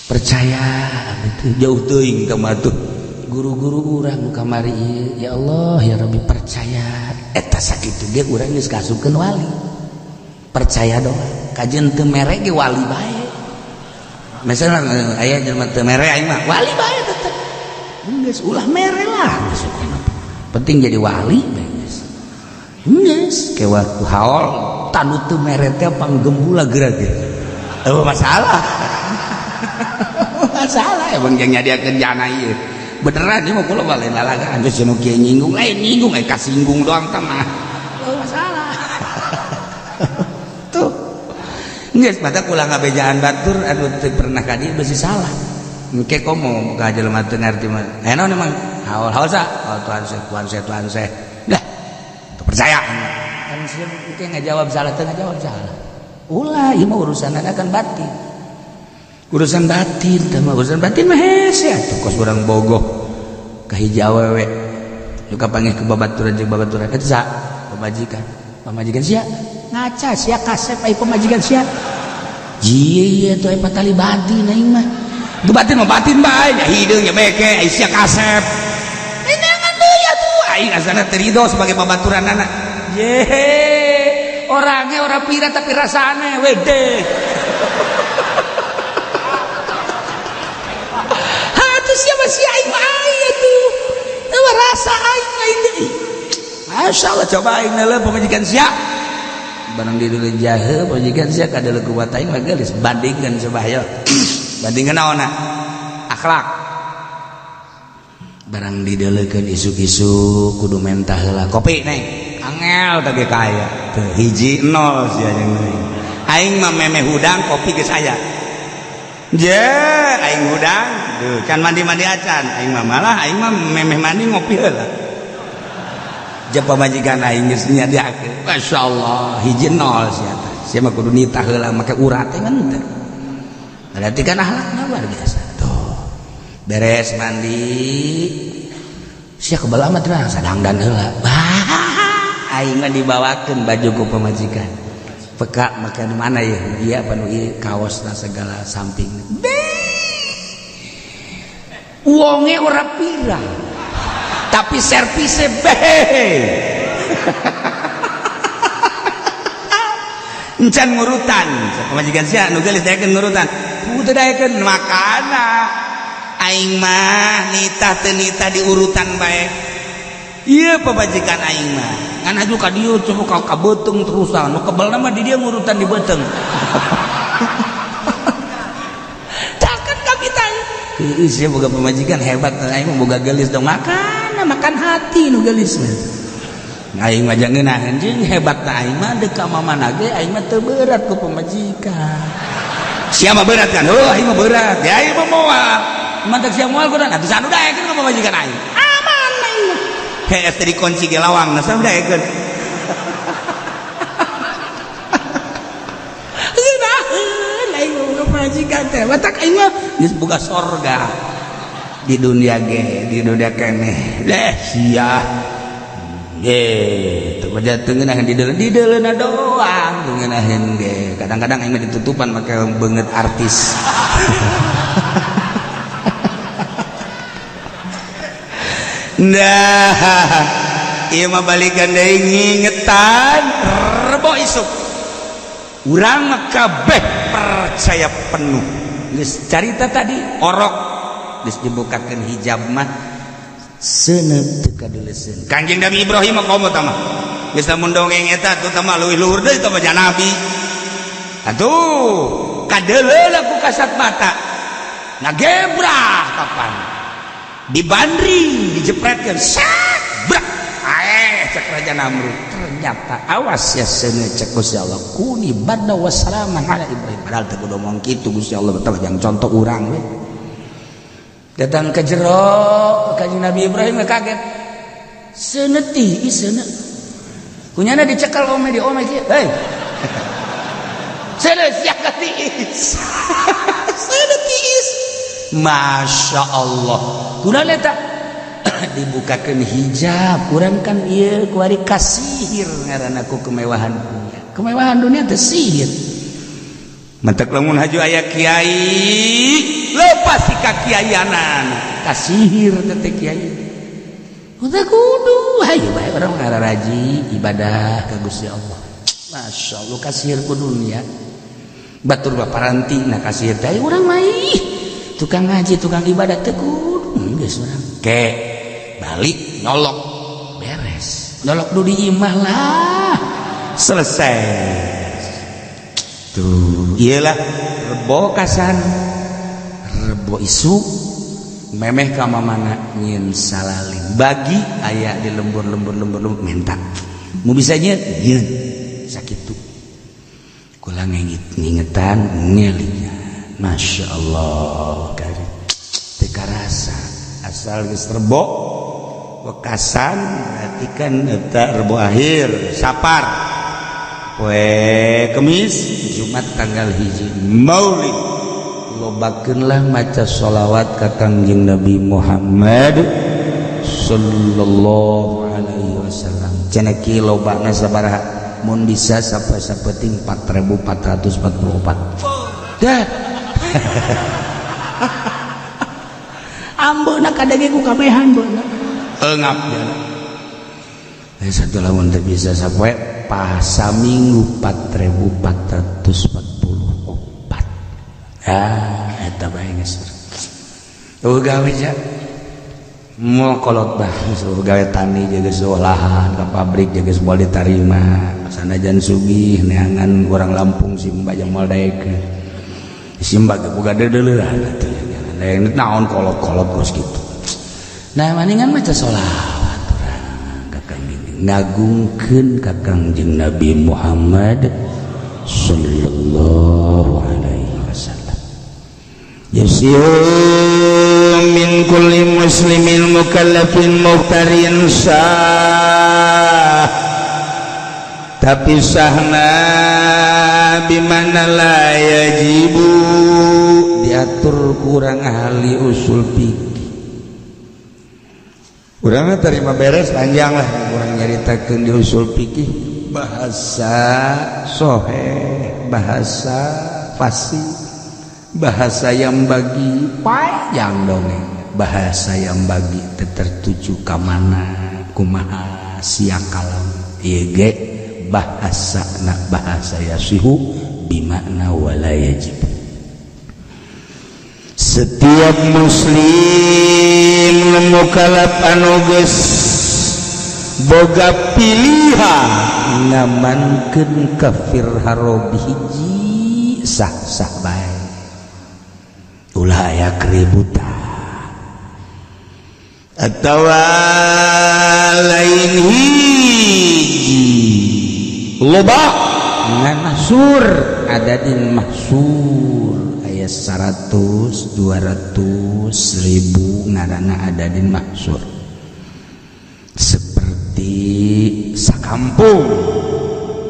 Percaya itu jauh teuing ka mah tuh. Guru-guru urang kamari ieu ya Allah ya Rabbi percaya eta sakitu ge urang geus kasupkeun wali. Percaya doang kajeun teu mere ge wali bae. Misalnya aya jelema teu mere aing mah wali bae tetep. Geus ulah mere lah geus penting jadi wali bae geus. Geus ke waktu haol tanu teu mere teh panggembula geura ge. Eueuh masalah. Masalah emang jeung nyadiakeun jana ieu. Beneran ieu mah kula mah lain lalagaan geus nu kieu nyinggung lain nyinggung eh kasinggung doang tah mah. Eueuh masalah. Tuh. Geus mata kula ngabejaan batur anu teu pernah ka dieu beusi salah. Engke komo ka jelema teu ngarti mah. Eh naon emang haol haol sa? Haol tuan seh, tuan seh, tuan seh. Dah. Teu percaya. Kan sieun engke ngajawab salah teu ngajawab salah. Ulah ieu mah urusanana kan batin. Urusan batin teh mah urusan batin mah hese atuh kos urang bogoh ka hiji awewe. Nu kapanggih ku babaturan jeung babaturan eta sa pamajikan. Pamajikan sia ngaca sia kasep ai pamajikan sia. Jieu tuh ai patali batin aing mah. Itu batin mah batin bae nya hideung nya beke ai sia kasep. Nenangan deui atuh aing asana teu ridho sebagai babaturanana. Ye orangnya ora pira tapi rasane wede. Atuh sia mah sia aing mah aing atuh. Teu rasa aing lain deui. Masyaallah coba aing neuleuh pamajikan sia. Barang dideuleu jahe pamajikan sia kadeuleu kuat aing mah geulis bandingkeun coba hayo. Bandingkeun naonna? Akhlak. Barang dideuleukeun isuk-isuk kudu mentah heula kopi neng. Angel teh ge kaya. Teu hiji nol sia jeung aing. Aing mah memeh hudang kopi geus aya. Je aing hudang duh can mandi-mandi acan aing mah malah aing mah memeh mandi ngopi heula. Jeung pamajikan aing geus nyadiakeun. Masyaallah hiji nol sia teh. Sia mah kudu nitah heula make urat teh mah teu. Berarti kan akhlakna luar biasa. Tuh. Beres mandi. Sia kebal amat mah sadangdan heula. Bah, aing mah dibawakeun baju ku pamajikan. Peka make nu mana ya? Ieu apa nu ieu kaosna segala samping. Wonge ora pira. Tapi servise behe. Encan ngurutan. Pamajikan sia nu geulis daekeun ngurutan. Teu daekeun makana aing mah nitah teu nitah diurutan bae. Ieu pamajikan aing mah. Ngan aju ka dieu coba ka beuteung terusan. Nu kebelna mah di dieu ngurutan di beuteung. Caket ka kita. Heueuh sia boga pamajikan hebat aing mah boga geulis dong makan makan hati nu geulis mah. Aing mah ngeunaheun jeung hebatna aing mah deuk ka mamana ge aing mah teu berat ku pamajikan. Sia mah berat kan? Heuh aing mah berat. Ya aing mah moal. Mantak sia moal kudu atuh sanu daekeun ka pamajikan aing. Aman aing mah. Hees teh dikunci ge lawang, nah sanu daekeun. Ngeunaheun aing mah boga pamajikan teh. Matak aing mah geus boga sorga. Di dunia ge, di dunia keneh. Deh sia. Ye, teu mah teu ngeunaheun di deuleuna doang teu ngeunaheun ge. Kadang-kadang aing mah ditutupan make beungeut artis. Nah, ieu mah balikan deui ngingetan rebo isuk. Urang mah kabeh percaya penuh. Geus carita tadi orok geus dibukakeun hijab mah seuneu teu kadeuleseun. Kangjeng Nabi Ibrahim mah komo tah mah. Geus lamun dongeng eta tuh tah mah leuwih luhur deui tah mah nabi. Atuh kadeuleuna ku kasat mata. Ngagebrah kapan. Dibandring, dijepretkeun, sak brak. Aeh cek Raja Namrud. Ternyata awas ya seuneu cek Gusti Allah. Kuni badna wassalaman ala Ibrahim. Padahal teu kudu omong kitu Gusti Allah teh jang contoh urang we. Datang ke jero kanjeng Nabi Ibrahim kaget. Seuneu ti seuneu. Kunyana dicekal ome di ome kieu. Hei. Seuneu sia ka tiis. Seuneu tiis.
Masya Allah kurang eta dibukakan hijab kurang kan ieu kuari kasihir ngaranna ku kemewahan dunia. Kemewahan dunia teh sihir. Mentek lamun haju aya kiai lepas ti kakiaianan kasihir teh kiai. Udah kudu hayu bae urang ngararaji ibadah ka Gusti Allah. Masya Allah kasihir ku dunia. Batur baparanti nah kasihir teh urang mah tukang ngaji tukang ibadah teh kudu geus urang. Ke balik nyolok beres. Nyolok du di imah lah. Selesai. Tuh, iyalah rebo kasan. Rebo isu memeh ka mamana nyieun salaling. Bagi aya di lembur-lembur lembur-lembur minta. Mu bisa nyieun nyieun sakitu. Kula ngingetan ngelingan. Masya Allah kari teu karasa asal geus rebo wekasan berarti kan eta rebo akhir sapar poe Kemis Jumat tanggal 1 Maulid lobakeunlah maca sholawat ka Kangjeng Nabi Muhammad sallallahu alaihi wasallam. Cenah ki lobana sabaraha mun bisa sampai sapeting 4444 dah. Ambeuna kadenge ku kabehan beuna engap ya. Satu lamun teu bisa sapoe pasaminggu 4444. Ah eta bae geus. Eueuh gawe ja. Moal kolot bah geus gawe tani jaga sekolahan ka pabrik jaga moal ditarima. Sanajan sugih neangan urang Lampung simba jeung moal daekeun. Simba ge boga deudeuleun atuh ya. Naon kolot-kolot geus kitu. Nah maningan maca sholawat urang ka Kangjeng ngagungkeun ka Kangjeng Nabi Muhammad sallallahu alaihi wasallam. Yasiu min kulli muslimin mukallafin muhtarin sah tapi sahna bimana la yajibu diatur kurang ahli usul fikih. Urang terima beres panjang lah kurang nyaritakeun di usul fikih bahasa soheh bahasa fasih bahasa yang bagi panjang dongeng bahasa yang bagi tertuju ka mana kumaha sia kalam ieu ge bahasa nak bahasa yasihu bimakna wala yajib. Setiap muslim mukallaf anu geus boga pilihan ngamankeun kafir harobi hiji sah-sah bae ulah aya keributan atawa lain hiji loba ngan mahsur adadin mahsur aya 100 200 1000 ngaranna adadin mahsur seperti sakampung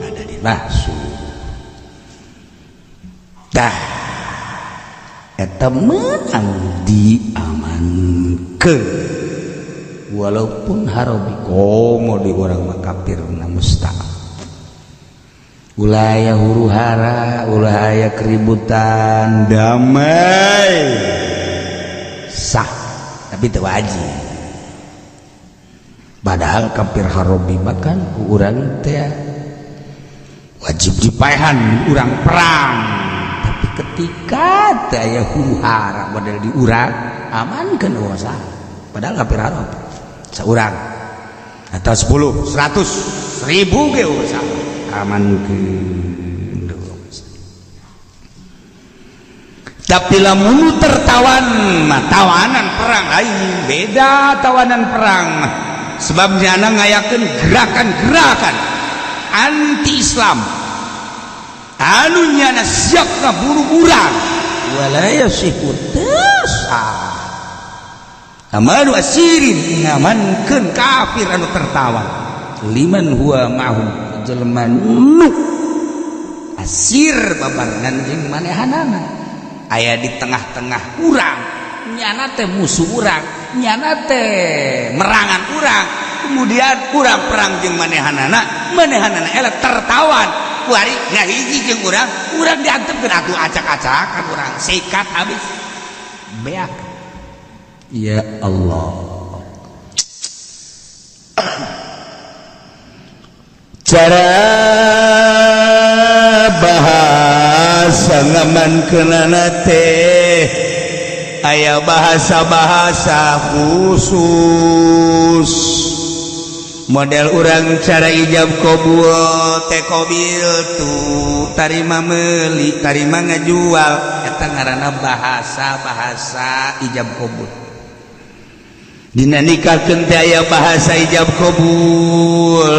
adadin mahsur tah eta meunang diamankeun walaupun harobi komo di urang mah kafir na musta'an ulah aya huru hara ulah aya keributan damai sah tapi teu wajib. Padahal kafir harobi bahkan urang teh wajib dipaehan urang perang tapi ketika teh aya huru hara model di urang amankeun eueuh padahal kafir harobi saurang atau 10 100 1000 ge eueuh amankeun. Tapi lamun tertawan mah tawanan perang lain beda tawanan perang mah sebab nyana ngayakeun gerakan-gerakan anti Islam anu nyana siap ngabunuh urang wala yasihu tasa amanu asirin ngamankeun kafir anu tertawan liman huwa ma'hum jelema nu asir babarengan jeung manehanana aya di tengah-tengah urang
Nyana teh musuh urang, nyana teh merangan urang. Kemudian urang perang jeung manehanana, manehanana eleh tertawan. Kuari ngahiji jeung urang, urang diantepkeun atuh acak-acakan urang, sikat habis. Beak. Ya Allah.
Cara bahasa ngamankeunana teh aya bahasa-bahasa khusus. Model urang cara ijab qabul teh qabil tu tarima meuli, tarima ngajual, eta ngaranna bahasa-bahasa ijab qabul. Dina nikahkeun teh aya bahasa ijab qabul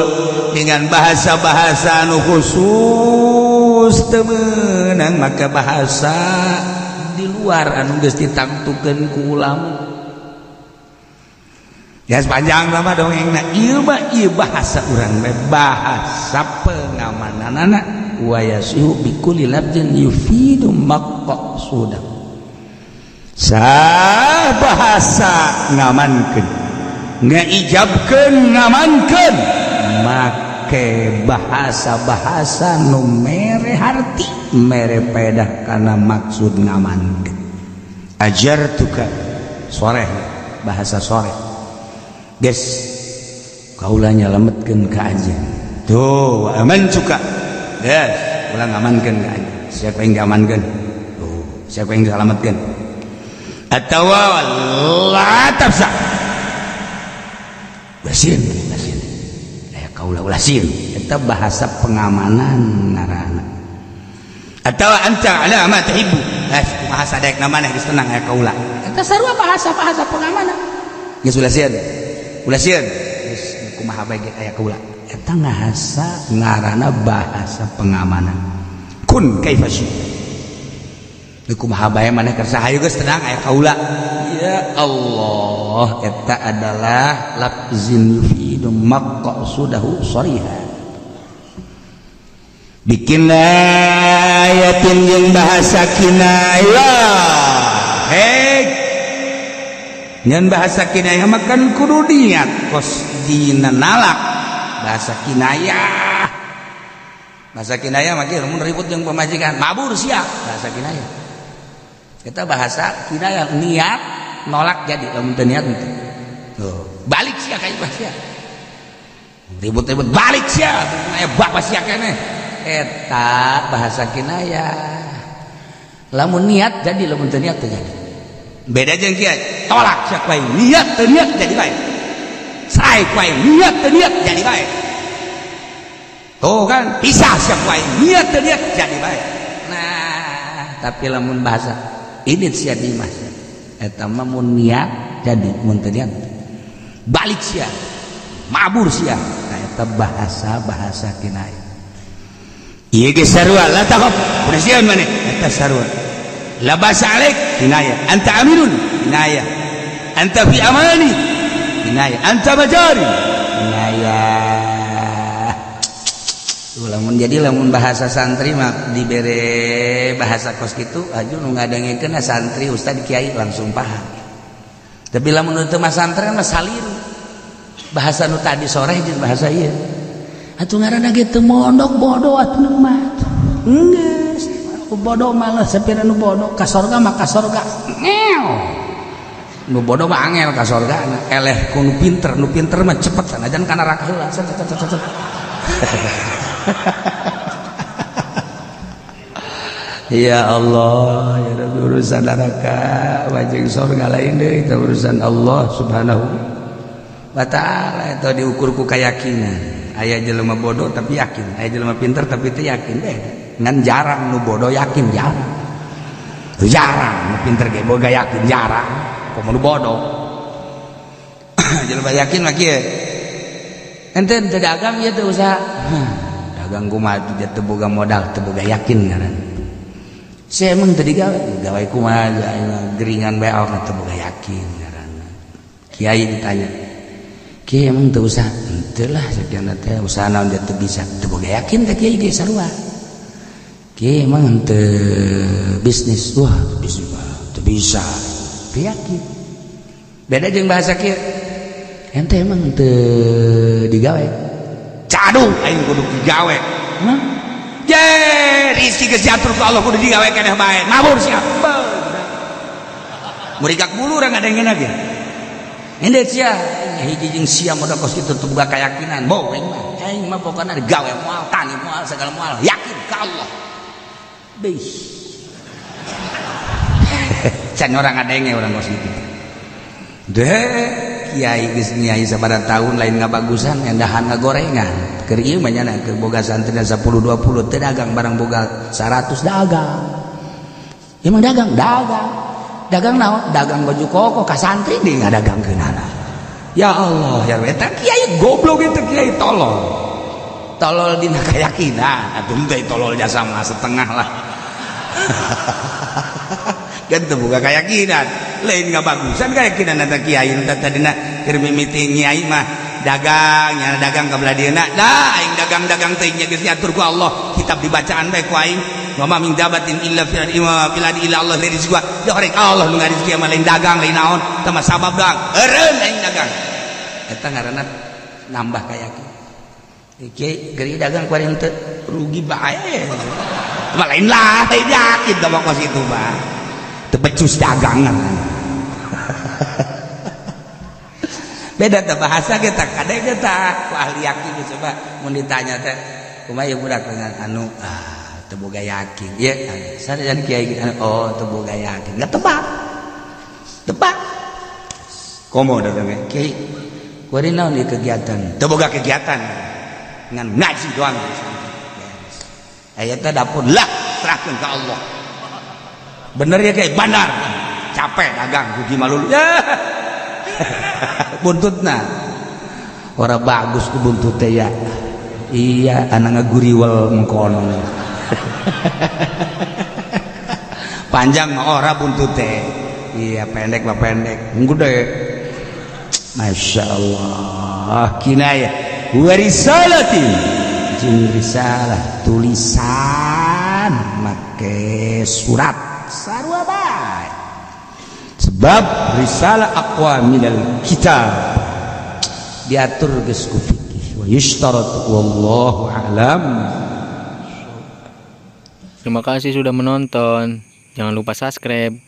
dengan bahasa-bahasa anu khusus teu meunang, maka bahasa di luar anu geus ditangtukeun ku ulama. Ya sepanjang lama dongeng na ieu mah ieu bahasa urang mah bahasa pengamananana wa yasihu bikulli lafzin yufidu maqsudah. Sah bahasa ngamankeun, ngaijabkeun ngamankeun make bahasa-bahasa nu mere harti, mere pedah kana maksud ngamankeun. Ajartuka soreh, bahasa soreh. Guys, kaula nyalametkeun ka anjeun. Tuh, aman cuka. Guys, ulah ngamankeun ka anjeun. Siapa yang diamankeun? Tuh, siapa yang diselamatkeun? Atawa la tafsa. Ulasin, ulasin. Aya kaula ulasin. Eta bahasa pengamanan ngaranna. Atawa anta ala ma tuhibbu. Eh, kumaha sadaek maneh geus tenang aya kaula. Eta sarua bahasa-bahasa pengamanan. Geus ulasin. Ulah sieun geus kumaha bae ge aya kaula. Eta ngahasa ngaranna bahasa pengamanan. Kun kaifa syi'ta. Kumaha bae maneh kersa hayu geus tenang aya kaula. Ya Allah, eta adalah lafzin yufidu maqsudahu shariha.
Bikin ayatin jeung bahasa kinayah. Hei, ngan bahasa kinayah makan kudu niat kos dina nalak bahasa kinayah. Bahasa kinayah mah kieu mun ribut jeung pamajikan, mabur sia, bahasa kinayah. Kita bahasa kinayah niat nolak jadi lamun teu niat henteu. Tuh, balik sia ka imah sia. Ribut-ribut balik sia, aya bapak sia keneh. Eta bahasa kinayah. Lamun niat jadi, lamun teu niat teu jadi. Beda jeung kieu, tolak sia ku aing, niat teu niat jadi bae. Cerai ku aing, niat teu niat jadi bae. Tuh kan, pisah sia ku aing, niat teu niat jadi bae. Nah, tapi lamun bahasa ini sia di imah sia. Eta mah mun niat jadi, mun teu niat balik sia, mabur sia. Nah, eta bahasa-bahasa kinayah. Ieu ge sarua, la takhaf, udah sieun maneh, eta sarua. La basa alaik kinayah, anta aminun kinayah, anta fi amani kinayah, anta majari kinayah. Tuh, lamun jadi lamun bahasa santri mah dibere bahasa kos kitu aju nu ngadengekeun santri ustad kiai langsung paham. Tapi lamun teu mah santri mah saliru. Bahasa nu tadi sore jeung bahasa ieu. Atuh ngaranna ge teu mondok bodoh atuh mah. Geus, bodoh malah sapira nu bodoh ka sorga mah ka sorga. Ngeo. Nu bodoh mah angel ka sorga, eleh ku nu pinter mah cepet sanajan ka neraka heula. Set set set set. Ya Allah, ya Rabbi, urusan neraka wajing sorga lain deui itu urusan Allah Subhanahu wa ta'ala. Itu diukur ku keyakinan. Aya jelema bodoh tapi yakin, aya jelema pinter tapi teu yakin deh. Ngan jarang nu bodoh yakin, jarang. Jarang nu pinter ge boga yakin, jarang. Komo nu bodoh. Jelema yakin mah kieu. Ente teu dagang ieu teu usaha. Dagang kumaha teu teu boga modal, teu boga yakin ngaran. Saya emang teu digawe, gawe kumaha geringan bae awak teu boga yakin ngaranna. Kiai ditanya, kiai emang teu usaha? Henteu lah sakieu teh usaha naon dia teu bisa, teu boga yakin teh kiai ge sarua. Kiai emang henteu bisnis, wah bisnis mah teu bisa. Teu yakin. Beda jeung bahasa kieu. Ente emang teu digawe.
Cadu aing kudu digawe.
Hah?
Ye, rizki geus diatur ku Allah kudu digawe keneh bae. Mabur siap. Murikak bulu urang ngadengkeun ge.
Ende sia hiji jeung sia modal kos kitu teu boga keyakinan. Bo aing mah, aing mah pokona digawe moal, tani moal, segala moal, yakin ka Allah. Beuh.
Can orang ngadenge urang kos kitu. Deh, kiai geus nyai sabaraha tahun lain ngabagusan endahan ngagorengan. Keur ieu mah nya keur boga santri 10 20 teu dagang barang boga 100 dagang.
Emang dagang, dagang. Dagang naon? Dagang baju koko ka santri deui ngadagangkeunana.
Ya Allah, ya eta kiai goblok itu kiai tolol. Tolol dina keyakinan, atuh teh tolol jasa mah setengah lah. Kan teu boga keyakinan, lain ngabagusan keyakinan eta kiai nu tadina keur mimiti nyai mah dagang, nya dagang ka belah dieuna. Dah aing dagang-dagang teh nya geus diatur ku Allah, kitab dibacaan bae ku aing. Wa ma min dabatin illa fil illa Allah rizqa. Da horeng Allah nu ngarizki mah lain dagang lain naon, tah mah sabab doang. Eureun aing dagang.
Eta ngaranna nambah kayakin. Kiai geri dagang kuari henteu
rugi bae. Mah lain lah, lain yakin tah kos itu mah. Teu becus dagangan.
Beda teh bahasa kita kadang kita ku ahli yakin coba mun ditanya teh kumaha ieu budak dengan anu teu boga yakin. Ieu sanajan kiai oh teu boga yakin. Enggak tebak. Tebak.
Komo dagang
kiai kuari naon ieu kegiatan?
Teu boga kegiatan. Ngan ngaji doang.
Aya teh dapur
lah serahkeun ka Allah. Bener ya kiai? Benar. Capek dagang rugi malulu. Ya.
Buntutna ora bagus ku buntut teh ya. Iya anak ngaguriwel mengkono.
Panjang mah ora buntut teh. Iya pendek mah pendek. Gede.
Masya Allah. Kinayah wa risalatin jeung risalah tulisan make surat sarua bae.
Sebab risalah aqwa minal kitab
diatur geus ku fikih wa yushtarat wallahu a'lam.
Terima kasih sudah menonton. Jangan lupa subscribe.